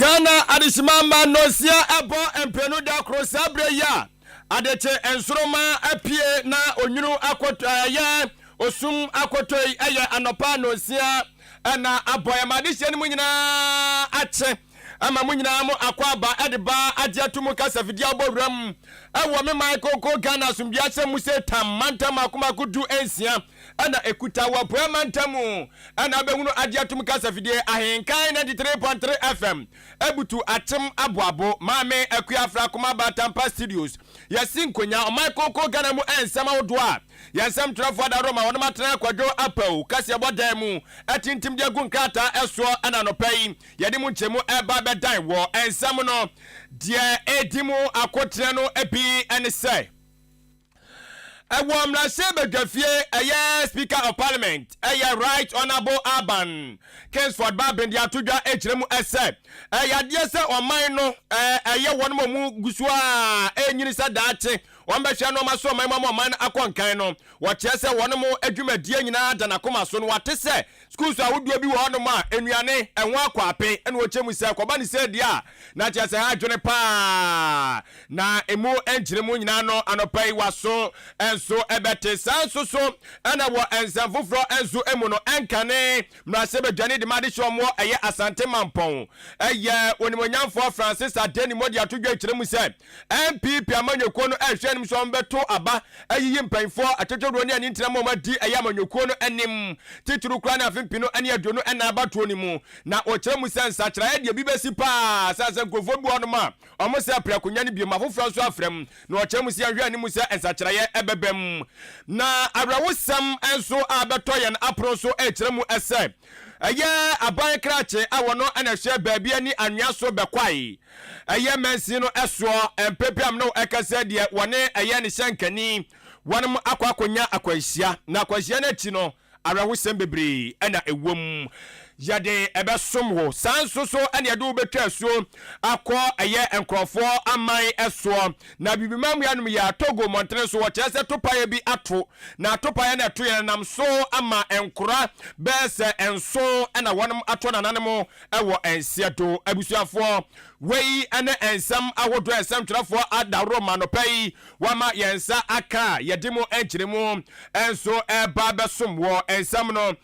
Ghana adehyema mma nnɔnsia ɛbɔ mprenu da koro saa berɛ yi a adekye nsoromma apue na onwunu akɔtɔ ɛyɛ osum akɔtɔ yi ɛyɛ anɔpa nnɔnsia ɛna abɔ ɛma adehyeɛ no mu nyinaa akye ama mo nyinaa mo akɔ aba ɛde ba agye ato mu kasafidie abɔ wuram ɛwɔ me man koko Ghana asomdwoeɛ ahyɛ mu sɛ tam mantam mako mako 16 ɛna ɛkuta wɔ Apueɛ mantam mu ɛna abɛhunu agye atom kasafidie Ahenkan 93.3 FM abutu akyem aboabo Maame Akua Afra Kumaba Tampa Studios yɛsi nkonya ɔman koko Ghana mu ɛnsɛm ahodoɔ a yɛn nsɛm twerɛfoɔ adaworo ma wɔnom atena Kwadwo Apawu kaseɛbɔ dan mu atintim de agu nkrataa ɛsoɔ ɛna anɔpa yi yɛde mu nkyɛmu ɛba bɛdan wɔ ɛnsɛm no deɛ ɛdi mu akoteɛ no bi ɛne sɛ Ɛwɔ mmarahyɛbadwafie ɛyɛ Speaker of Parliament ɛyɛ Right Honourable Alban Kingsford Bagbin de ato dwa ɛkyerɛ mu ɛsɛ ɛyɛ adeɛ sɛ ɔman no ɛyɛ wɔn a wɔn gu so a ɛnyini sɛ daakye wɔn bɛhwɛ nneɛma so ɔman mu ama ɔman no akɔ nkan no wɔkyerɛ sɛ wɔn mo adwumadie nyinaa da n'akoma so no wɔate sɛ Schools ahodoɔ bi wɔ hɔnom a nnuane ɛho akɔ ape ɛna wɔkyɛ mu sɛ kɔba ne sɛ deɛ a na kyerɛ sɛ ha adwene paa na emu nkyerɛmu nyinaa no anɔpa yi waso nso ɛbɛte saa nso so ɛna wɔ nsɛm foforɔ nso mu no ɛnkane mmarahyɛbadwani de ma adehyɛ ɔmoɔ ɛyɛ Asante Mampɔn ɛyɛ onimonyamfoɔ Francis Adeni Modi ato dwa kyerɛ mu sɛ NPP amanyɔkuo no rehwɛ anim sɛ wɔbɛto aba ayiyi mpanyinfoɔ atwetwedoɔ ne anintena ma wɔadi ɛyɛ amanyɔkuo no anim titiriw koraa ne afe mpenu ne 24 abatoɔ no mu. Na wɔkyerɛ mu sɛ nsakyeraeɛ deɛ bi bɛsi paa sane sɛ nkurɔfoɔ bi wɔ hɔnom a wɔn sɛ apere akonnwa no biom afoforɔ nso afra mu. Na wɔkyerɛ mu sɛ yɛnhwɛ anim sɛ nsakyeraeɛ ɛbɛba mu. Na awerɛhosɛm nso a bɛtɔ yɛn apono so rekyerɛ mu sɛ ɛyɛ aban krakye a wɔno na ɛhwɛ baabi ani anwea so bɛkwae ɛyɛ mansin no soɔ mpepem no ɛkasa deɛ wɔne ɛyɛ ne hyɛnkani wɔnom akɔ akɔnya akwanhyia na akwanhyia no akyi no awerɛhosɛm bebree ɛna ɛwom yɛde ɛbɛsom wo saa nso so ɛne yɛde wobɛtwa asuo akɔ ɛyɛ nkurɔfoɔ aman ɛsoɔ na bibima mmuanom yɛ Togo mmɔntene so wɔkyerɛ sɛ topaeɛ bi ato na topaeɛ no ɛto yɛn nam so ama nkora bɛɛ sɛ nson ɛna wɔnom ato nananom wɔ nseɛ do. Abusuafoɔ, wei ne nsɛm ahodoɔ a nsɛmtwerɛfoɔ adaworo ma anɔpa yi wɔama yɛn nsa aka a yɛde mu nkyerɛmu nso reba abɛsom wɔ nsɛm no.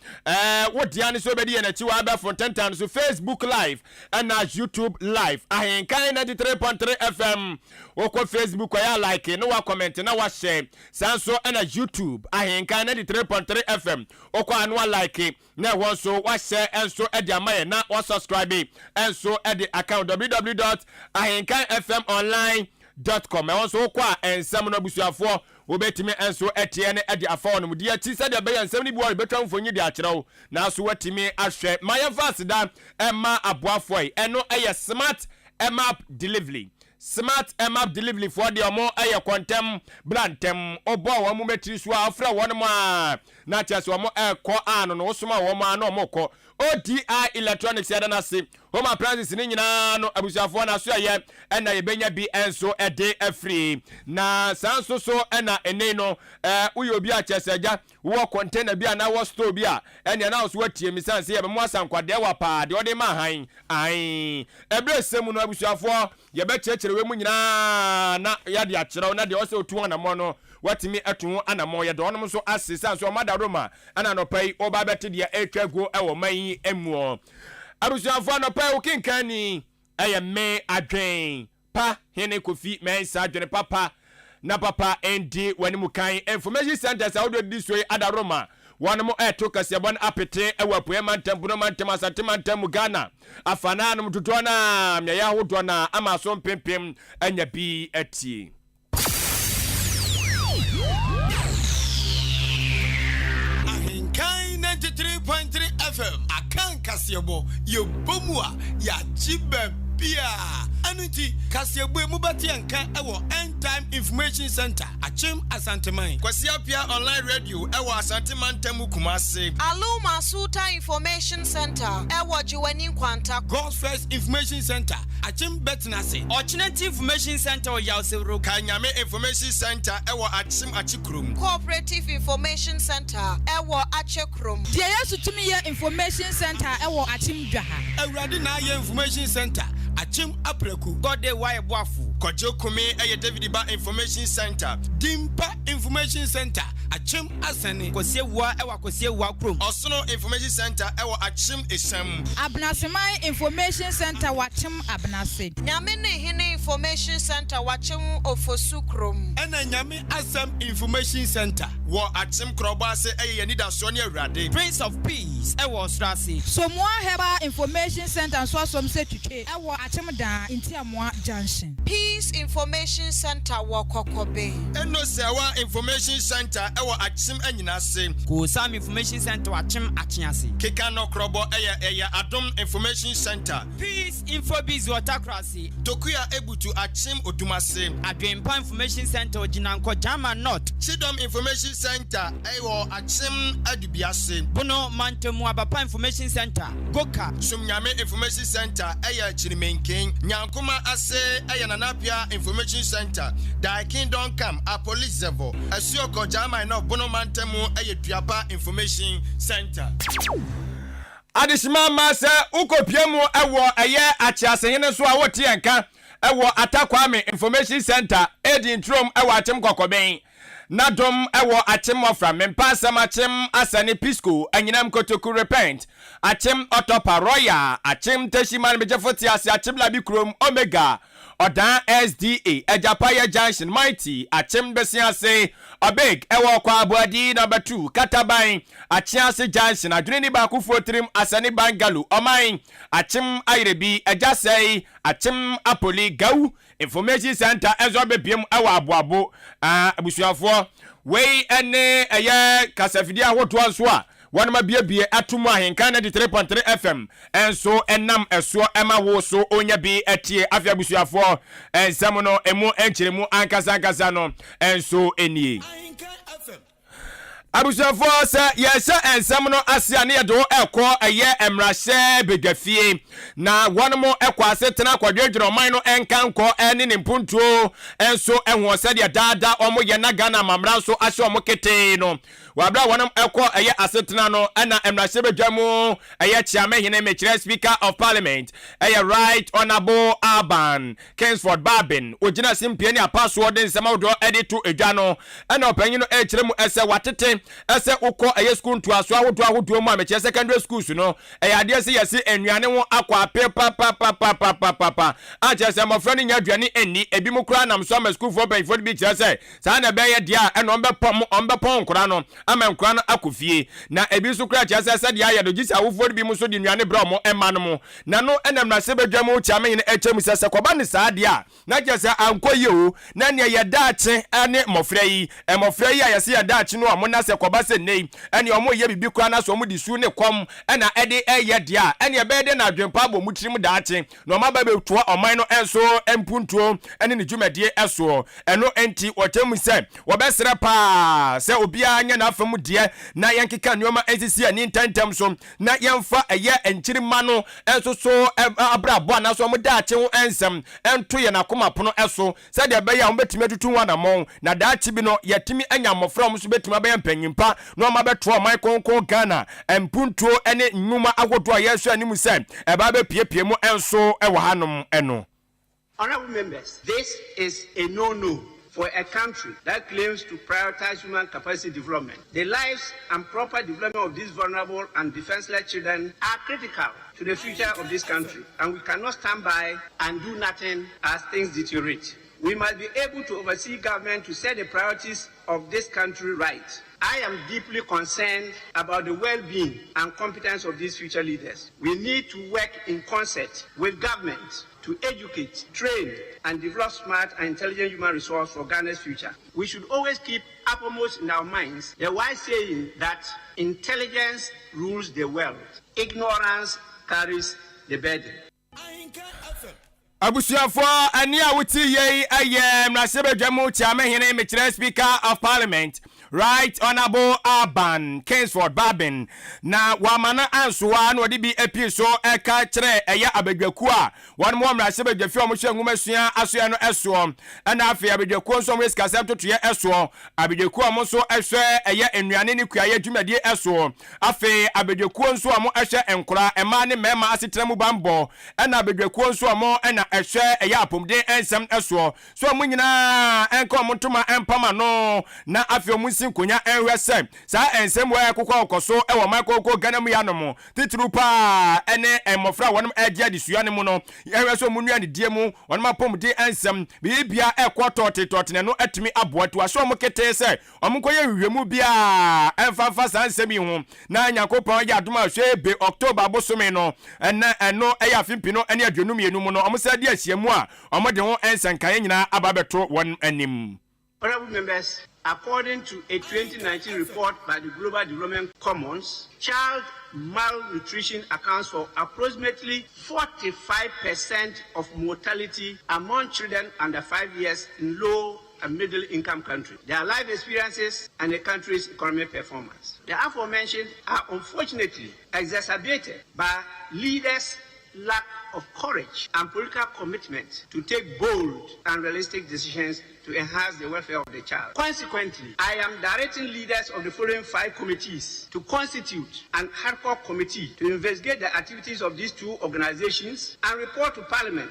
Wo dea ne sɛ wobɛdi yɛn akyi wɔ abɛɛfo ntentan no so, Facebook Live ɛna YouTube Live, Ahenkan 93.3 FM. Wokɔ Facebook kɔyɛ a like na wakɔmɛnte na wahyɛ. Saa nso ɛna YouTube, Ahenkan 93.3 FM. Wokɔ a na wa like Na ɛhɔ nso wahyɛ nso de ama yɛn na wa subscribe nso de aka ho www dot ahenkan fm online dot com ɛhɔ nso wokɔ a nsɛm no abusuafoɔ wobɛtumi nso ɛteɛ ne ɛde afa wɔn di akyi sɛdeɛ ɛbɛyɛ nsɛm no bi wɔ yɛbɛtwa mfonyin de akyerɛ wo nanso watumi ahwɛ ma yɛmfa aseda ɛma aboafoɔ yi ɛno ɛyɛ smart map delivery smart map delivery foɔ deɛ ɔmo ɛyɛ kɔntɛm bra ntɛm ɔbɔ wɔn mo mɛtiri so a ɔfrɛ wɔn mo a Na kyerɛ sɛ wɔn ɛkɔ a no no wosoma wɔn a na wɔn kɔ. ODI Electronics yɛda no ase. Home appliances no nyinaa no abusuafoɔ no aso ɛyɛ ɛna yɛbɛnya bi nso ɛde afiri. Na saa nso so ɛna ɛnɛ no ɛɛ woyɛ obi a kyerɛ sɛ agya wowɔ container bi anaa wɔ store bi a ɛnea na nso watie mi sane sɛ yɛbɛmo asankwadeɛ wa paa deɛ ɔde ma ahan ahan. Ɛberɛ sɛ mu no abusuafoɔ Yɛbɛkyerɛkyerɛ wei mu nyinaa na yɛde akyerɛ wo na deɛ ɔsɛ ɔtu ho anammɔn no, watumi atu ho anammɔn. Yɛda wɔnom nso ase sane sɛ wɔn adaworoma ɛna anɔpa yi wɔba abɛte deɛ ɛretwa aguo wɔ ɔman yi muɔ. Abusuafoɔ anɔpa yi wo kenkan ni ɛyɛ me adwen pa hene Kofi Mensah adwene papa na papa ndi w'anim kan. Information centers ahodoɔ didi soɔ yi adaworoma Wɔnom reto kaseɛbɔ no apete wɔ Apueɛ Mantam, Bono Mantam, Asante Mantam mu, Ghana afanaa nom dodoɔ no ara mmeaeɛ ahodoɔ no ara ama aso mpempem anya bi atie. Ahenkan 93.3 FM Akan kaseɛbɔ, yɛbɔ mu a, yɛagye baabiara. Ɛno nti, kaseɛbɔ yi mobɛte yɛn nka wɔ End Time Information Centre, Akyem Asanteman. Kwasi Appiah Online Radio wɔ Asante Mantam mu Kumase. Aluma Sultan Information Centre wɔ Gyewane Nkwanta. God's First Information Centre, Akyem Bɛtenase. Ɔkyenati Information Centre wɔ Yawsewuro. Kanyame Information Centre wɔ Akyem Akyekurom. Cooperative Information Centre wɔ Akyekurom. Deɛ Yesu Tumi Yɛ Information Centre wɔ Akyem Dwaha. Awurade Na Ayɛ Information Centre, Akyem Apraku. Gɔde Wae Boafo. Kwadwo Kumi yɛ David Ba Information Centre. Dimpa Information Centre, Akyem Asɛne. Kwasi Awuah wɔ Akwasi Awuah kurom. Ɔsono Information Centre wɔ Akyem Esiam. Abenaseman Information Centre wɔ Akyem Abenase. Nyame ne Hene Information Centre wɔ Akyem Ofosu kurom. Ɛna Nyame Asɛm Information Centre. Wɔ Akyem Korɔbɔ ase yɛ Yɛn Anidasoɔ ne Awurade. Prince of Peace wɔ Ɔsoro ase. Somoa Herbal Information Centre nso asom sɛ twitwe wɔ Akyem Daa, Ntiamoa Junction. Peace Information Centre wɔ Kɔkɔbe. Eno Serwa Information Centre wɔ Akyem Anyinase. Koosam Information Centre wɔ Akyem Akyease. Keka Nɔkorɔbɔ yɛ ɛyɛ Adom Information Centre. Peace Infobiz wɔ Takorase. Tokua Ebutu Akyem Odumase. Adwempa Information Centre wɔ Gyinankɔ Jama North. Chidom Information Centre wɔ Akyem Adubiase. Bono Mantamu Abapa Information Centre, Goka. Sumnyame Information Centre yɛ Kyirimenken. Nyankoma ase yɛ Nanapia Information Centre. Thy Kingdom Come, Apolizevo. Asuokɔ Jama North Bono Mantamu yɛ Duapa Information Centre. Adehyema ma sɛ wokɔpie mu wɔ ɛyɛ Akyeasehene so a wote yɛn ka wɔ Ata Kwame Information Centre, Edi Nturom wɔ Akyem Kɔkɔbɛn, Nadom wɔ Akyem Mmɔfra, Mempa Asɛm Akyem Asɛne Pisco, Anyinam Kotoku Repent, Akyem Ɔtɔpa Royal, Akyem Tehyiman Megyefo Tease Akyem Labi Kurom Omega, Ɔdan SDA, Agyapayɛ Junction, Mighty, Akyem Besiase, Ɔbeg wɔ Kwaboadi Number 2, Kataban, Akyease Junction, Adwene Ni Baakofoɔ Tirim, Asɛne Bangalo, Ɔman, Akyem Ayerebi, Agyasɛe, Akyem Apoli, Gawu Information Centre nso abɛpiem wɔ Aboabo. Abusuafoɔ, wei ne ɛyɛ kasafidie ahodoɔ nso a wɔnom abiebie ato mu. Ahenkan 93.3 FM nso nam ɛsoɔ ɛma wo so onya bi atie. Afei abusuafoɔ, nsɛm no emu nkyerɛmu ankasa ankasa no nso nie. Abusuafoɔ, sɛ yɛhyɛ nsɛm no ase a, ne yɛde wo ɛkɔ ɛyɛ mmarahyɛ badwafie na wɔn mo ɛkɔ ase tena akɔdwendwene ɔman no nkankɔ ɛne ne mpuntuo nso ɛho sɛdeɛ daadaa wɔn yɛ na Ghana amammerɛ nso ahyɛ wɔn ketee no. Wɔabere a wɔn ɛkɔ ɛyɛ asetena no, ɛna mmarahyɛ badwa mu ɛyɛ kyeamehene, mekyerɛ Speaker of Parliament, ɛyɛ Right Honourable Alban Kingsford Bagbin, ogyina simpie ne apasoɔ de nsɛm ahodoɔ ɛde to edwa no, ɛna ɔpanyin no ɛrekyerɛ mu ɛsɛ watete ɛsɛ wokɔ ɛyɛ sukuu ntoasoɔ ahodoɔ ahodoɔ mu a, mekyerɛ secondary schools no, ɛyɛ adeɛ sɛ yɛsi nnuane ho akɔ ape papapapapapapa a kyerɛ sɛ mmɔfra no nya aduane nni. Ebi mu koraa nam so ama sukuufoɔ mpanyinfoɔ no bi kyerɛ sɛ saa na ɛbɛyɛ deɛ a, ɛna ɔmbɛpɔn ɔmbɛpɔn nkora no ama nkora no akɔ fie, na ebi nso koraa kyerɛ sɛ sɛdeɛ ayɛ no gye sɛ awofoɔ no bi mu nso de nnuane brɛ ɔmo mma no mu. Na no ɛna mmarahyɛbadwa mu kyeamehene ɛkyɛ mu sɛ sɛ kɔba ne saa deɛ a, na kyerɛ sɛ ankɔ yie o, na neɛ yɛ daakye ne mmɔfra yi, mmɔfra yi a yɛsɛ yɛ daakye no a ɔmo na sɛ kɔba sɛ nnɛ yi ɛne ɔmo yɛ biribi koraa na sɛ ɔmo de su ne kɔm ɛna ɛde ɛyɛ deɛ a, ɛne ɛbɛyɛ dɛ na adwempa abɔ ɔmo tirim daakye na ɔmo aba bɛtoa ɔman no nso mpuntuo ne ne dwumadie soɔ. Ɛno nti wɔkyɛ mu sɛ wɔbɛsrɛ paa sɛ obiara nyɛ n'afa mu deɛ na yɛnkeka nneɛma nsisi ani ntɛntɛm so na yɛmfa ɛyɛ nkyirimma no nso so abrabɔ anaasɛ wɔn daakye ho nsɛm nto yɛn akoma pono so sɛdeɛ ɛbɛyɛ a wɔbɛtumi atutu ho anammɔn na daakye bi no yɛtumi anya mmɔfra a wɔn nso bɛtumi abɛyɛ mpanyimpa na wɔn abɛtoa ɔman kronkron Ghana mpuntuo ne nnwuma ahodoɔ a yɛrehwɛ anim sɛ ɛbaa bɛpiepie mu nso wɔ hanom no. Honorable members, this is a no-no for a country that claims to prioritize human capacity development. The lives and proper development of these vulnerable and defenseless children are critical to the future of this country, and we cannot stand by and do nothing as things deteriorate. We must be able to oversee government to set the priorities of this country right. I am deeply concerned about the well-being and competence of these future leaders. We need to work in concert with government to educate, train, and develop smart and intelligent human resource for Ghana's future. We should always keep uppermost in our minds the wise saying that intelligence rules the world, ignorance carries the burden. Abusuafoɔ, ɛnne a wote yei yɛ Mmarahyɛbadwa mu Kyeamehene, mekyerɛ Speaker of Parliament, Right Honourable Alban Kingsford Bagbin, na wamma no ansoa na ɔde bi apue so ka kyerɛɛ ɛyɛ abadwakuo a wɔnom wɔ mmarahyɛbadwafie a wɔhwɛ nwomasua asoɛ no soɔ, ɛna afei abadwakuo nso a wɔyɛ sikasɛm ntotoeɛ soɔ, abadwakuo a wɔn nso hwɛ ɛyɛ nnuane ne kuayɛ dwumadie soɔ, afei abadwakuo nso a wɔhwɛ nkora, mmaa ne mmarima asetena mu banbɔ, ɛna abadwakuo nso a wɔn na ɛhwɛ ɛyɛ apɔmuden nsɛm soɔ, sɛ wɔn nyinaa nka wɔn ntoma mpam ano na afei wɔn nsi nkonya nhwɛ sɛ saa nsɛm wei a ɛkokɔ kɔ so wɔ ɔman kooko Ghana mu yi anom, titiriw paa ne mmɔfra a wɔnom regye adesua no mu no, yɛhwɛ sɛ wɔn nnuanedie mu, wɔnom apɔmuden nsɛm, biribiara ɛkɔ tɔɔte tɔɔte na ɛno atumi aboa nti wɔahyɛ wɔn ketee sɛ wɔn nkɔyɛ nhwehwɛmu biara ɛmfa mfa saa nsɛm yi ho na Nyankopɔn yɛ adom a hwɛ be October bosome no ɛna ɛno ɛyɛ afe mpino ne 22 mu no wɔn san di ahyiamu a wɔde ho nsɛnkaeɛ nyinaa aba abɛto wɔn anim. Honorable members, according to a 2019 report by the Global Development Commons, child malnutrition accounts for approximately 45% of mortality among children under 5 years in low and middle income countries, their life experiences, and the country's economic performance. The aforementioned are unfortunately exacerbated by leaders' lack of courage and political commitment to take bold and realistic decisions to enhance the welfare of the child. Consequently, I am directing leaders of the following five committees to constitute an hardcore committee to investigate the activities of these two organizations and report to Parliament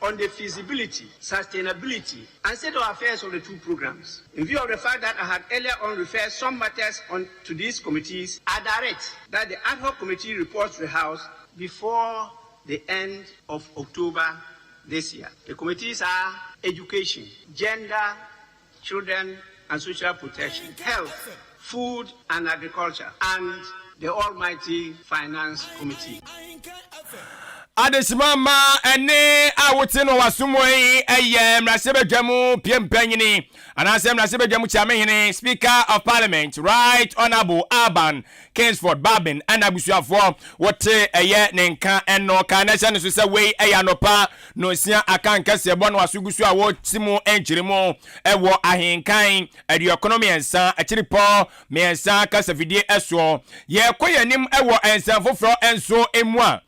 on the feasibility, sustainability, and state of affairs of the two programs. In view of the fact that I had earlier on referred some matters on to these committees, I direct that the ad hoc committee reports to the House before the end of October this year. The committees are Education, Gender, Children and Social Protection, Health, Food and Agriculture, and the Almighty Finance Committee. Adehyema mma ɛnne a wote no w'asom yi yɛ mmarahyɛbadwa mu pie mpanyini anaasɛ mmarahyɛbadwa mu kyeamehene, Speaker of Parliament, Right Honourable Alban Kingsford Bagbin ɛna abusuafoɔ wote ɛyɛ ne nka ɛno ka na ɛhyɛ ne so sɛ wei ɛyɛ anɔpa nonsia aka nkɛseɛbɔ no aso gu so a wɔsi mu nkyere mu ɛwɔ ahenkan 93 akyiripɔ 3 kasafidie soɔ. Yɛrekɔ yɛn anim wɔ nsɛm foforɔ nso mu a,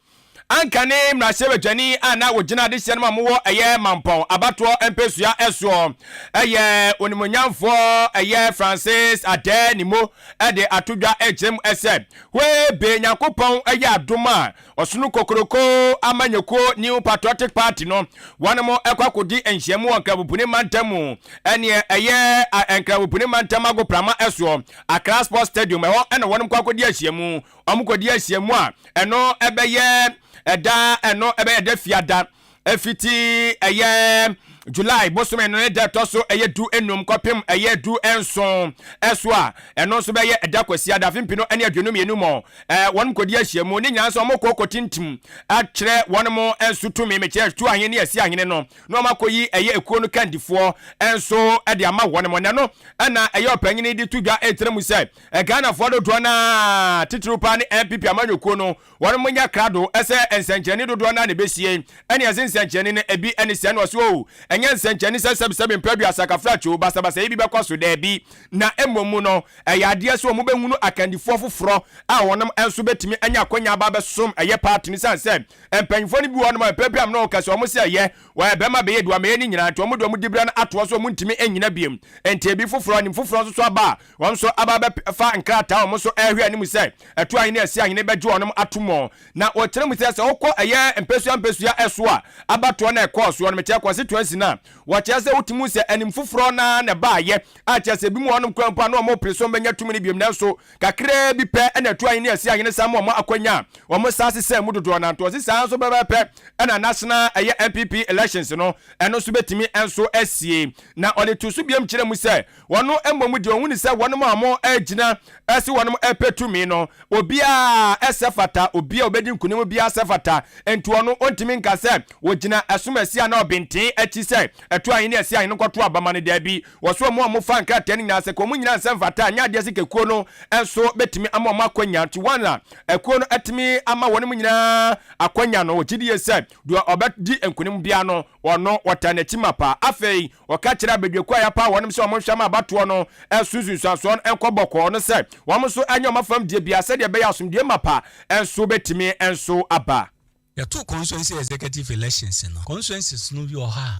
anka ne mmarahyɛbadwani a na ɔgyina adehyeɛ no mu a mowɔ ɛyɛ Mampɔn abatoɔ mpɛsua soɔ ɛyɛ onimuonyamfoɔ ɛyɛ Francis Adɛɛ Nimo de ato dwa rekyerɛ mu sɛ wei be Nyankopɔn yɛ adom a Ɔsono Kokoroko amanyɔkuo New Patriotic Party no wɔnom kɔ akɔdi nhyiamu wɔ Nkrabopuni mantam mu ɛneɛ ɛyɛ Nkrabopuni mantam agoprama soɔ Accra Sports Stadium ɛhɔ na wɔnom kɔ akɔdi ahyiamu. Wɔn kɔdi ahyiamu a ɛno ɛbɛyɛ ɛda ɛno ɛbɛyɛ ɛda fiada ɛfiti ɛyɛ July bosome no ne da ɛtɔ so ɛyɛ 15 kɔpem ɛyɛ 17 ɛso a ɛno nso bɛyɛ ɛda Kwasiada afe 2022 mɔ ɛɛ wɔn kɔdi ahyiamu ne nyinaa nso wɔn kɔ kɔtintim akyerɛ wɔn mo nso tumi mekyerɛ tu ahene ne asi ahene no na wɔn akɔyi ɛyɛ ekuo no kandifoɔ nso ɛde ama wɔn mo na no ɛna ɛyɛ ɔpanyini de to dwa ɛkyerɛ mu sɛ Ghanafoɔ dodoɔ no ara titiriw paa ne NPP amanyɔkuo no Wɔnom nyɛ krado sɛ nsɛnkyerɛnne dodoɔ no ara na ɛbɛsie, ɛne ɛse nsɛnkyerɛnne no ɛbi ne sɛɛ na ɔse oo, ɛnyɛ nsɛnkyerɛnne sɛ sɛbsɛbe mpɛ aduasa kafrakye oo, basabasayɛ bi bɛkɔ so, daabi, na mmom mu no ɛyɛ adeɛ sɛ wɔn bɛhunu akandifoɔ foforɔ a wɔnom nso bɛtumi anya akwanya aba abɛsom ɛyɛ party no, ɛsiane sɛ mpanyinfoɔ no bi wɔ hɔnom a mpɛn pii a mene wɔn kasa wɔn se ɛyɛ wɔyɛ bɛma bɛyɛ bi wɔamɛyɛ ne nyinaa nti wɔn de wɔn diberɛ no atoɔ so wɔn ntumi nnyina biom, nti ebi foforɔ anim foforɔ nso so aba a Wɔn nso aba abɛfa nkrataa a wɔn nso rehwɛ anim sɛ ɛto ahene a ɛsi ahene bɛgye wɔn ato mu. Na wɔkyerɛ mu sɛ, sɛ wokɔ ɛyɛ mpasua mpasua so a abatoɔ no a ɛkɔɔ soɔ no, mekyerɛ constituency no a, wɔkyerɛ sɛ wotumi hu sɛ anim foforɔ no ara na ɛbaeɛ a kyerɛ sɛ ebinom wɔ hɔnom koraa mpo a na wɔrepere sɛ wɔbɛnya tumi no biom nanso kakraa bi pɛ na ɛto ahene a ɛsi ahene san ma wɔn akwanya a wɔn san sesɛɛ mu dodoɔ no ara nti wɔse saa nso pɛpɛɛpɛ na national ɛyɛ NPP elections no ɛno nso bɛtumi nso asie. Na ɔde too so biom kyerɛ mu sɛ Wɔn mmom deɛ wɔhunu sɛ wɔnom a wɔregyina se wɔnom repɛ tumi no, obiara sɛ fata, obiara a ɔbɛdi nkunim biara sɛ fata, enti ɔno ɔntumi nka sɛ ɔgyina asumasi anaa ɔbenten akyi sɛ. sɛ ɛto ahene ɛse ahene nkɔto aba ma no daabi. Wɔso wɔn a wɔfa nkrataa no nyinaa sɛ ka wɔn nyinaa nsɛ mfata a nyɛ adeɛ sɛ kekuo no nso bɛtumi ama wɔn akwanya nti wɔn a akuo no atumi ama wɔn mu nyinaa akwanya no wɔgye die sɛ deɛ ɔbɛdi nkonim biara no ɔno wɔtaa n'akyi mapa. Afei wɔka kyerɛ abadwakuo a yɛapaw wɔn sɛ wɔnhwɛ ma abatoɔ no so nsunsuansoɔ no nkɔ bɔkɔɔ no sɛ wɔn nso nyɛ wɔn afam deɛ biara sɛdeɛ ɛbɛyɛ asomdwoeɛ mapa nso bɛtumi nso aba. Yɛtoo constituency executive elections no, constituencies no bi wɔ hɔ a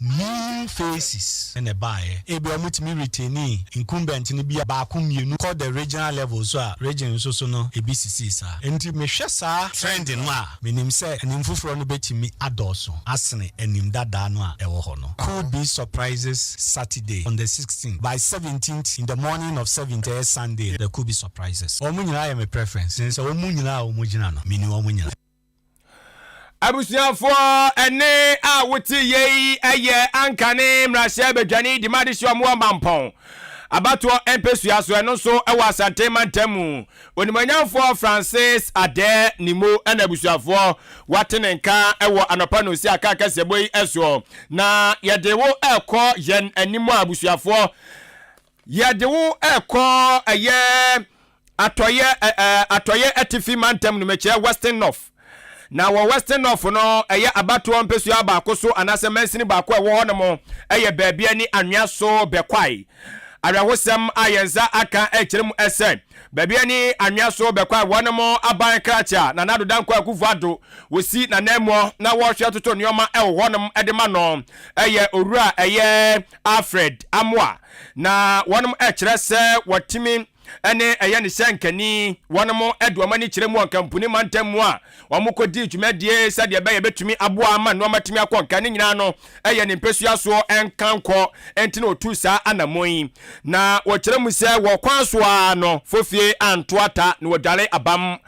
new faces na ɛbaeɛ. Ebia wɔtumi retainee incumbent no bi a baako mmienu kɔ the regional level nso a, region nso so no ebi sisii saa. Enti mehwɛ saa trend no a, Menim sɛ anim foforɔ no bɛtumi adɔɔso asene anim dadaa no a ɛwɔ hɔ no. Could be surprises Saturday on the sixteenth by seventeenth in the morning of seventeenth ɛyɛ Sunday there could be surprises. Wɔn nyinaa yɛ me preference sene sɛ wɔn nyinaa a wɔgyina no menim wɔn nyinaa. Abusuafoɔ, ɛnne a wote yei yɛ Ankane mmarahyɛbadwani Dima Adehyeɛ Ɔmoa Mampɔn abatoɔ mpesua so, ɛno nso wɔ Asante mantam mu. Onimuonyamfoɔ Francis Adair Nimo na abusuafoɔ wate ne nka wɔ anɔpa nonsia kaa kaseɛbɔ yi soɔ. Na yɛde wo rekɔ yɛn anim a abusuafoɔ, yɛde wo rekɔ ɛyɛ atɔyɛ atɔyɛ atifi mantam no mekyerɛ Western North. Na wɔ Western North no, ɛyɛ abatoɔ mpesua baako so anaasɛ mansini baako a ɛwɔ hɔ nom yɛ baabi ani anwea so bɛkwae. Awerɛhosɛm a yɛn nsa aka rekyerɛ mu sɛ, baabi ani anwea so bɛkwae wɔnom aban krakye a Nana Addo Dankwa Akufo Addo wɔsi n'ananmuo na wɔrehwɛ toto nneɛma wɔ hɔ nom de ma no yɛ Owura ɛyɛ Alfred Amoah na wɔnom rekyerɛ sɛ wɔtumi ne ɛyɛ ne hyɛnkani, wɔnom de wɔn ani kyerɛ mu wɔ Nkampuni mantam mu a wɔkɔdii dwumadie sɛdeɛ ɛbɛyɛ bɛtumi aboa ama nnoɔma atumi akɔ nka ne nyinaa no yɛ ne mpɛsua soɔ nkankɔ nti na ɔtuu saa anammɔn yi. Na wɔkyerɛ mu sɛ wɔ kwan so ara no fofie anto ata na wɔdware abam.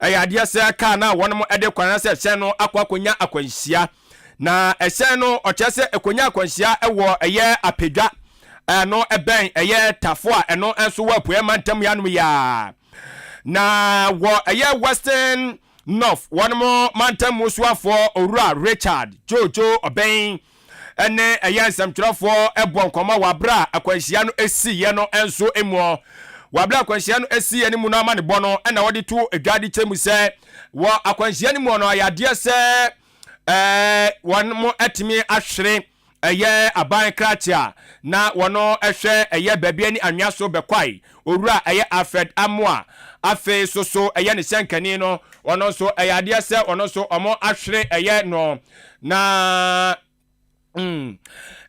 Ɛyɛ adeɛ sɛ kaa no a wɔnom de kwan anaasɛ ɛhyɛn no akɔ akɔnya akwanhyia. Na ɛhyɛn no ɔkyerɛ sɛ ɛkɔnya akwanhyia wɔ ɛyɛ Apedwa ɛno ɛbɛn ɛyɛ Tafo a ɛno nso wɔ apueɛ mantam yanom yi ara. Na wɔ ɛyɛ Western North wɔn mantam mu soafoɔ Owura Richard Jojo Ɔbɛn ɛne ɛyɛ nsɛmtwerɛfoɔ ɛbɔ nkɔmmɔ wɔ abere a akwanhyia no ɛsiiɛ no nso mu. Wɔ abere a akwanhyia no ɛsiiɛ no mu no amanebɔ no ɛna wɔde to dwa de kyerɛ mu sɛ wɔ akwanhyia no mu no ayɛ adeɛ sɛ ɛɛ wɔn atumi ahwere ɛyɛ aban krakye a na wɔn hwɛ ɛyɛ baabi ani anwea so bɛkwae owura ɛyɛ Alfred Amoah afei so so ɛyɛ ne hyɛnkani no wɔn nso ɛyɛ adeɛ sɛ wɔn nso wɔn ahwere ɛyɛ no na Mm.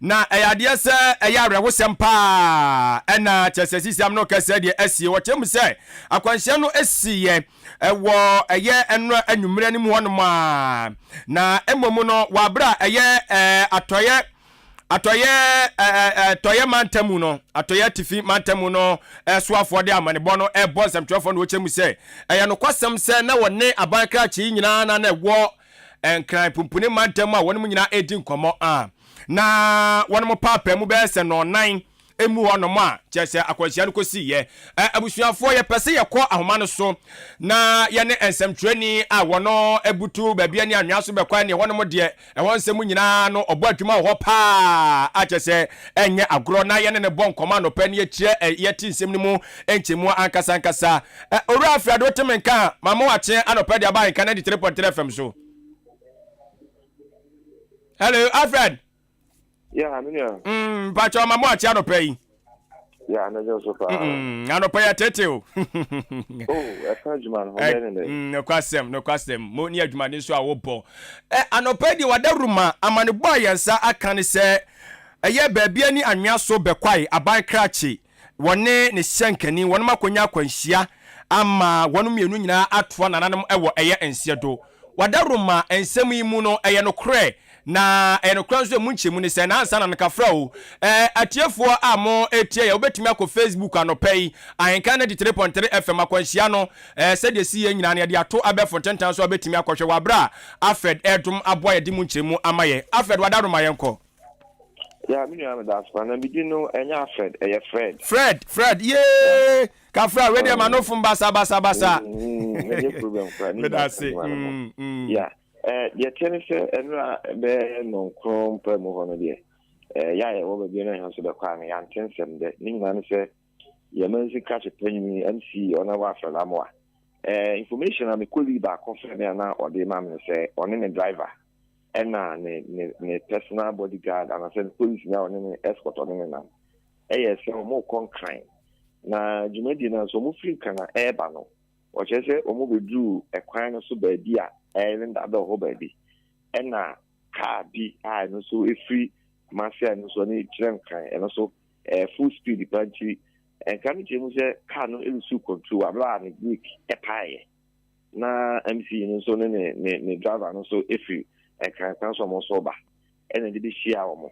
Na ɛyɛ adeɛ sɛ ɛyɛ awerɛhosɛm paa ɛna kyerɛ sɛ sisi am no kɛsɛ deɛ asie wɔkyerɛ mu sɛ akwanhyia no asiiɛ ɛwɔ ɛyɛ ɛnora anwummerɛ no mu hɔnom a na mmom no wɔ abere a ɛyɛ ɛɛ atɔyɛ atɔyɛ ɛɛ tɔyɛ mantamu no atɔyɛ atifi mantamu no ɛsoafoɔ de amanebɔ no ɛbɔ nsɛmtwerɛfoɔ no wɔkyerɛ mu sɛ ɛyɛ nokwasɛm sɛ na wɔne aban krakye yi nyinaa na na ɛwɔ Nkran pumpuni mantam a wɔnom nyinaa redi nkɔmmɔ a na wɔnom paapaa mu bɛyɛ sɛ nnɔnnan mu hɔ nom a kyerɛ sɛ akwanhyia no kɔsiiɛ. Abusuafoɔ yɛpɛ sɛ yɛkɔ ahoma no so na yɛne nsɛmtwerɛni a wɔno abutu baabi ne anwea so bɛkɔ ne ɛhɔnom deɛ ɛhɔ nsɛm nyinaa no ɔbɔ adwuma wɔ hɔ paa a kyerɛ sɛ ɛnyɛ agorɔ na yɛne no bɔ nkɔmmɔ anɔpa ne yɛkyerɛ yɛte nsɛm no mu nkyɛmu ankasa ankasa. Owura Alfred wote me nka a, ma mo akye anɔpa de aba Ahenka 93.3 FM so. Hello, Alfred. Yeah, me nua. Mpakyɛ ma mo akye anɔpa yi. Yeah, anadwo nso paa. Anɔpa yi atete o. Oh, ɛka adwuma no, ɔbɛyɛ ne dɛ. Nokwasɛm, nokwasɛm. Mo ne adwumaden nso a wobɔ. Anɔpa yi deɛ wadawuruma amanebɔ a yɛn nsa aka ne sɛ ɛyɛ baabi ani anwea so bɛkwae aban krakye wɔne ne hyɛnkani wɔnom akɔnya akwanhyia ama wɔnom mmienu nyinaa atoa nananom wɔ ɛyɛ nseɛ do. Wadaroma nsɛm yi mu no ɛyɛ nokorɛ na ɛyɛ nokorɛ nso ɛmu nkyɛmu ne sɛ na ansa na no kafra o ɛɛ atiefoɔ a mo ɛtie yɛ wobɛtumi akɔ Facebook anɔpa yi Ahenkan 93.3 FM akwanhyia no ɛɛ sɛdeɛ ɛsi yɛ nyinaa no yɛde ato abɛɛfo ntentan so a wobɛtumi akɔhwɛ wɔ aberɛ a Alfred ɛredom aboa yɛde mu nkyerɛmu ama yɛ. Alfred Wadaroma yɛnkɔ. Yeah, me nua meda ase paa. Na me din no ɛnyɛ Alfred, ɛyɛ Fred. Fred, Fred, yee! Kafra, wei deɛ ma no fom basa basa basa. Ɛnyɛ problem koraa. Meda ase. Yeah, eh, deɛ teɛ ne sɛ ɛnora bɛyɛ nɔnkron mpa mu hɔ no deɛ. Yɛ a yɛwɔ baabi no yɛn nso bɛkɔ a no yɛante nsɛm dɛ. Ne nyinaa ne sɛ yɛn mansin krakye panyin MC Honourable Alfred Amoah information a me colleague baako frɛ me a na ɔde ma me ne sɛ ɔne ne driver ɛna ne ne ne personal bodyguard anaasɛ ne police ni a ɔne ne escort ɔne ne nam ɛyɛ sɛ wɔn rekɔ Nkran na dwumadie no nso wɔn firi Nkran a ɛreba no wɔkyerɛ sɛ wɔn bɛduru ɛkwan no so baabi a ɛyɛ ne dada hɔ baabi ɛna kaa bi a ɛno nso ɛfiri Kumasi a ɛno nso ɛne kyerɛ Nkran ɛno nso ɛyɛ full speed pa nti Nkran no kyerɛ mu sɛ kaa no ɛresu control abere a ne brake ɛpaeɛ na MC no nso ne ne ne ne driver no nso ɛfiri Nkran kwan so wɔn nso ba ɛna ɛde bɛhyia wɔn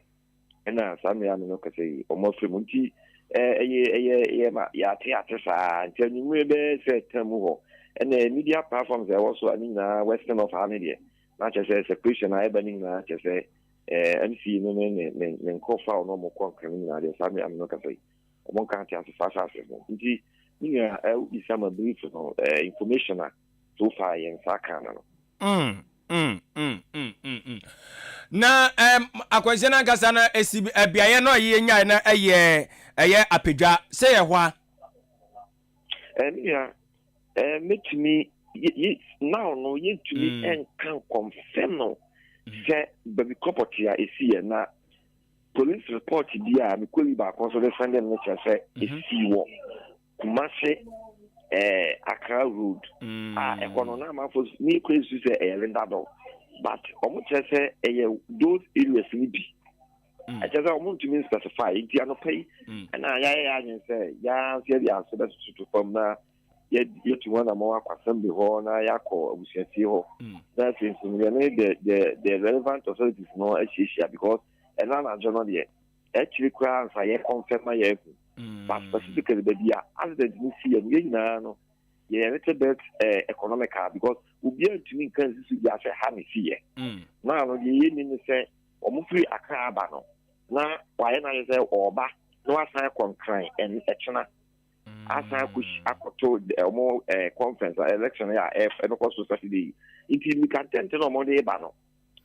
ɛna saa mmea no kasa yi wɔn afiri mu nti ɛyɛ ɛyɛ ɛyɛ ma yɛate ate saa nti anwummerɛ bɛyɛ sɛ tan mu hɔ ɛna media platforms a ɛwɔ so a ne nyinaa western of ha ne deɛ na kyerɛ sɛ separation a ɛba ne nyinaa kyerɛ sɛ ɛɛ MC no ne ne ne ne nkurɔfoɔ a wɔn wɔn kɔ nkran no nyinaa deɛ saa mmea no kasa yi wɔn nka ate ase saa asase ho nti ne nua ɛɛ wobisa ma brief no ɛɛ information a so far yɛn nsa aka no no. Na um, akwanhyia no ankasa no esi beaeɛ no a yɛyɛ nyae no ɛyɛ ɛyɛ apedwa sɛ yɛ hɔ a. Ɛɛ me nua ɛɛ mɛtumi now no yɛntumi nka nkɔmfɛm no sɛ baabi kɔpɔte a esi yɛ na police report bi a mekɔyi baako nso de sɛnde no kyerɛ sɛ esi wɔ Kumasi eh, Accra road a ɛhɔ no na amanfo ne kura su sɛ ɛyɛ Linda Dor but wɔn kyerɛ sɛ ɛyɛ those areas no bi ɛkyerɛ sɛ wɔn ntumi specify nti anɔpa yi ɛna yɛayɛ yɛ adwene sɛ yɛa nso yɛde ase bɛtoto fam na yɛtu ho anamɔ akɔ assembly hɔ na yɛakɔ abusuafie hɔ na afei nso yɛne the the the relevant authorities no ahyiahyia because ɛna anadwo no deɛ akyiri koraa ansa yɛ confirm ma yɛahu but specifically baabi a accident no si yɛ no yɛn nyinaa no yɛyɛ little bit eh, economical because obiara ntumi nka nsi so bia sɛ ha na esi yɛ na no deɛ yɛnim ne sɛ wɔn firi Accra aba no na wayɛ n'ayɛ sɛ ɔreba na wasan akɔ Nkran ɛn ɛkyena asan akɔ akɔto wɔn eh, conference election a ɛbɛkɔ so Saturday yi nti mirika ntɛntɛn na wɔn de ba no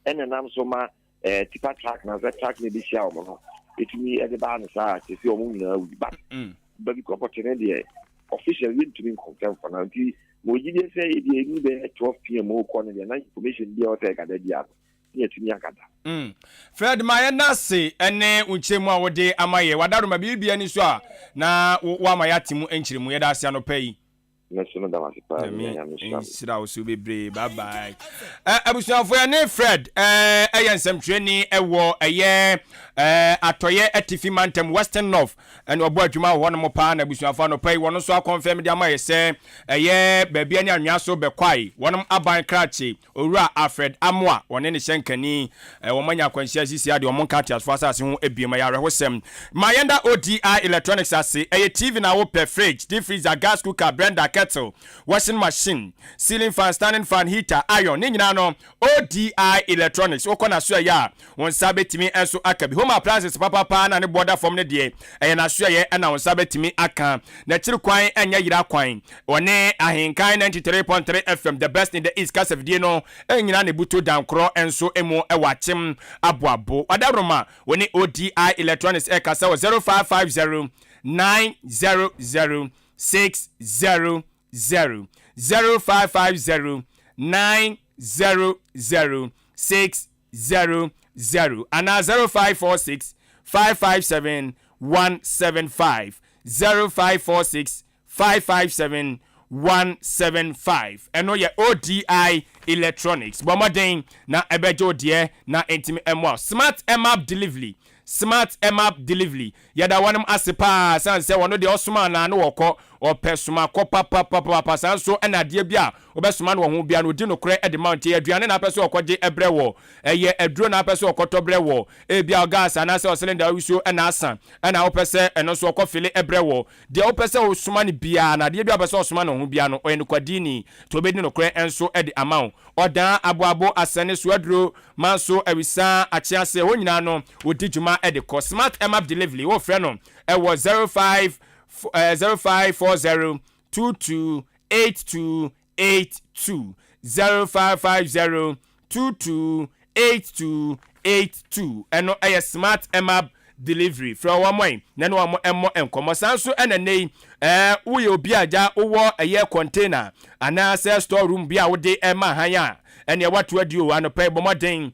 ɛna nam so ma eh, tipa truck na sɛ truck na ebehyia wɔn no etumi ɛde baa no saa kyerɛ sɛ wɔn nyinaa wu but mm. baabi kɔ pɔtɛ ne deɛ official yɛntumi nkɔmfɛm fɔ na nti ma ogyi deɛ sɛ ebi emu bɛyɛ 12 pm kɔ no deɛ na information bi a ɔsɛ ɛgada bi ano ne yɛtumi agada. Mm. Fred ma yɛn ase ne wo nkyerɛmu a wode ama yɛ wadaroma biribi ani so a na woama yɛate mu nkyerɛmu yɛda ase anɔpa yi. Me nso meda wo ase paa me nua Nyame nhyira wo. Nhyira wo so bebree bye bye. Eh, abusuafo yɛne Fred eh, ɛyɛ nsɛmtwerɛni ɛwɔ ɛyɛ eh, atɔyɛ atifi mantam Western North ɛne ɔbɔ adwuma wɔ hɔnom paa na abusuafo anɔpa yi wɔn nso akɔnfɛm de ama yɛ sɛ ɛyɛ baabi ne anwea so bɛkwae wɔnom aban krakye Owura Alfred Amoah, ɔne ne hyɛnkani, wɔn anya akwanhyia sisi a deɛ wɔn nka ateasefoɔ asase ho biom. Ɛyɛ awerɛhosɛm. Ma yɛnda ODI Electronics ase. Ɛyɛ TV na wopɛ, fridge, deep freezer, gas cooker, blender, kettle, washing machine, ceiling fan, standing fan, heater, iron, ne nyinaa no ODI Electronics. Wokɔ n'asoɛeɛ a, wo nsa bɛtumi nso aka bi. Home appliances papapa na ne boɔ da fam no deɛ, ɛyɛ n'asoɛeɛ na wo nsa bɛtumi aka. N'akyiri kwan nyɛ yera kwan. Ɔne Ahenkan 93.3 FM, The Best in the East kasafidie no nyinaa na ɛbutu dankorɔ nso mu wɔ Akyem Aboabo. Adaworoma, wo ne ODI Electronics rekasa wɔ 0550 900 600, 0550 900 600. 0 0 anaa 0546 557 175 0546 557 175 ɛno yɛ ODI Electronics bɔ mmɔden na ɛbɛgye wo deɛ na ɛntumi mmoa wo Smart Map Delivery Smart Map Delivery Yɛda wɔnom ase paa sane sɛ wɔno deɛ ɔsoma anaa no wɔkɔ, ɔpɛ soma kɔ papapapapa saa nso na adeɛ bi a wobɛsoma no wɔ ho biara no ɔdi nokorɛ de ma wo nti ɛyɛ aduane na apɛ sɛ ɔkɔgye brɛ wɔ, ɛyɛ aduro na apɛ sɛ ɔkɔtɔ brɛ wɔ, ebia gas anaasɛ ɔcylinder awusuo na asa na wopɛ sɛ ɛno nso ɔkɔ file brɛ wɔ, deɛ wopɛ sɛ wosoma no biara no adeɛ bi a wopɛ sɛ ɔsoma no ho biara no ɔyɛ nokwadini nti ɔbɛdi nokorɛ nso de ama wo. Ɔdaa, aboabo, asɛne, soaduro, Manso, Awisa, Akyease, ɛhɔ nyinaa no wɔdi dwuma de kɔ. Smart Map Delivery, wofrɛ no wɔ 05 0540 22 82 82, 0550 22 82 82. Ɛno ɛyɛ Smart Emab Delivery. Frɛ wɔn ɛ na ne wɔn mmɔ nkɔmmɔ. Saa nso ɛna nnɛ yi woyɛ obi a gya wowɔ ɛyɛ container anaasɛ store room bi a wode ɛma han a, ɛneɛ wato adi o. Anɔpɛ, bɔ mmɔden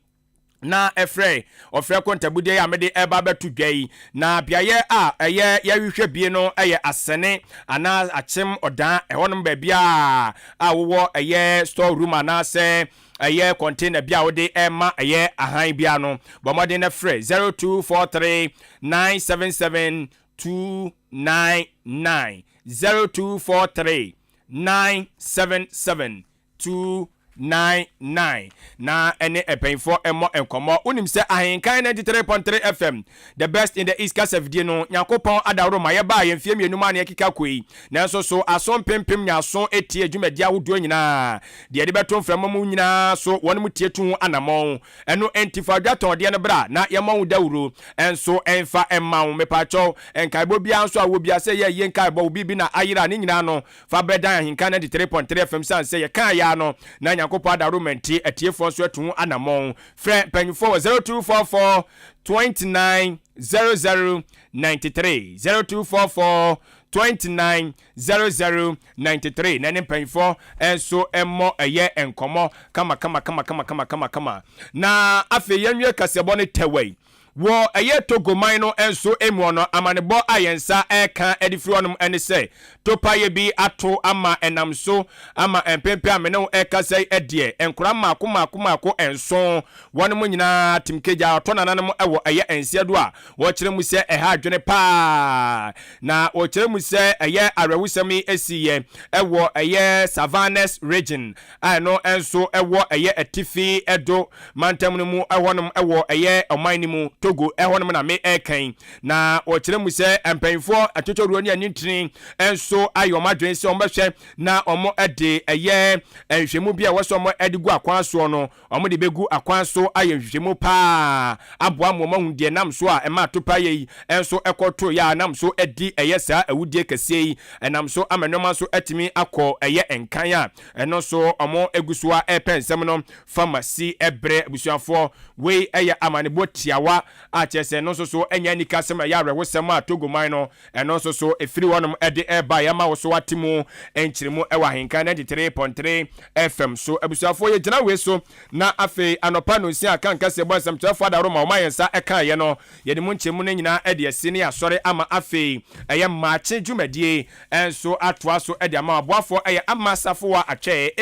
na ɛfrɛ ɔfrɛ kɔntabudeɛ a mede ɛba bɛto dwa yi, na beaeɛ a ɛyɛ yɛhwehwɛ bie no ɛyɛ Asɛne anaa Akyem Ɔdan ɛhɔnom, baabi a wowɔ ɛyɛ store room anaasɛ ɛyɛ container bi a wode ɛma ɛyɛ ahan bia no. Bɔ mmɔden no frɛ 0243 977 299, 0243 977 299, na ɛne mpanyinfoɔ mmɔ nkɔmmɔ. Wonim sɛ Ahenkan 93.3 FM, the best in the East kasafidie no, Nyankopɔn adaworo ma yɛbaa yɛn mfie 2 mu a ne yɛkeka kɔ yi, nanso so aso mpempem nyaso etie dwumadi ahodoɔ nyinaa deɛ yɛde bɛto mframa mu nyinaa so. Wɔn mu tie tu ho anammɔn. Ɛno enti fa adwatɔndeɛ no bra na yɛmmɔ wo dawuro ɛnso ɛmfa ɛmma wo. Mepaakyɛw, nkaebɔ biara nso a wɔ bia sɛ yɛ yie nkaebɔ wo biribi na ayera ne nyinaa no, fa bɛdan Ahenka 93.3 FM, sane sɛ yɛkaa yɛa no na Nyankopɔn adaworo ma nti atiefoɔ nso atu ho anammɔn. Frɛ mpanyinfoɔ wɔ 0244 29 00 93, 0244 29 00 93, na ne mpanyinfoɔ nso mmɔ ɛyɛ nkɔmmɔ kama kama kama kama kama kama kama. Na afei yɛnwie kaseɛbɔ no tɛwɛ wɔ ɛyɛ Togo man no nso mu no. Amanebɔ a yɛn nsa ɛreka de firi hɔnom ne sɛ topaeɛ bi ato ama ɛnam so ama mpempem a mene wo ɛkasa yi deɛ, nkora mmaako mmaako mmaako nson, wɔn mu nyinaa timkegya ɔtɔ nananom ɛwɔ ɛyɛ nseɛ do a wɔkyerɛ mu sɛ ɛha adwene paa. Na wɔkyerɛ mu sɛ ɛyɛ awerɛhosɛm yi esiiɛ ɛwɔ ɛyɛ Savanes Region a ɛno nso ɛwɔ ɛyɛ atifi ɛdo mantam no mu ɛhɔnom, ɛwɔ ɛyɛ ɔman no mu Togo ɛhɔnom na me ɛɛkan. Na wɔkyerɛ mu sɛ mpanyinfoɔ atwitwɛwuro ne anintini nso ayɛ wɔn adwene sɛ wɔn bɛhwɛ na wɔn ɛde ɛyɛ nhwɛmu bi a wɔsɛ wɔn ɛde gu akwan soɔ no, wɔn de bɛgu akwan so ayɛ nhwehwɛmu paa aboa mo wɔn ahu deɛ nam so a ɛma atopa yɛ yi nso ɛkɔto yɛ a nam so ɛdi ɛyɛ saa awudie kɛseɛ yi, ɛnam so ama nneɛma nso ɛtumi akɔ ɛyɛ nkan a ɛno nso wɔn egu so a ɛrepɛ nsɛm no famasi ɛbrɛ abusuafoɔ. Wei ɛyɛ amanebɔ tiawa a kyerɛ sɛ ɛno nso so ɛnyɛ anika sɛm, ɛyɛ awerɛhosɛm a Togo man no ɛno nso so ɛfiri hɔnom ɛde ɛreba. Yɛma wo so ate mu nkyerɛmu ɛwɔ Ahenkan 93.3 FM so. Abusuafoɔ, yɛgyina wei so na afei anɔpa no nsia aka nkɛseɛ bɔ nsɛmtwerɛfoɔ adaworo ma ɔma yɛn nsa ɛkaeɛ no, yɛde mu nkyɛmu no nyinaa ɛde asi ne asɔre ama afei ɛyɛ maakye dwumadie ɛnso atoa so ɛde ama aboafoɔ. Ɛyɛ Ama Safoa Atwɛɛ.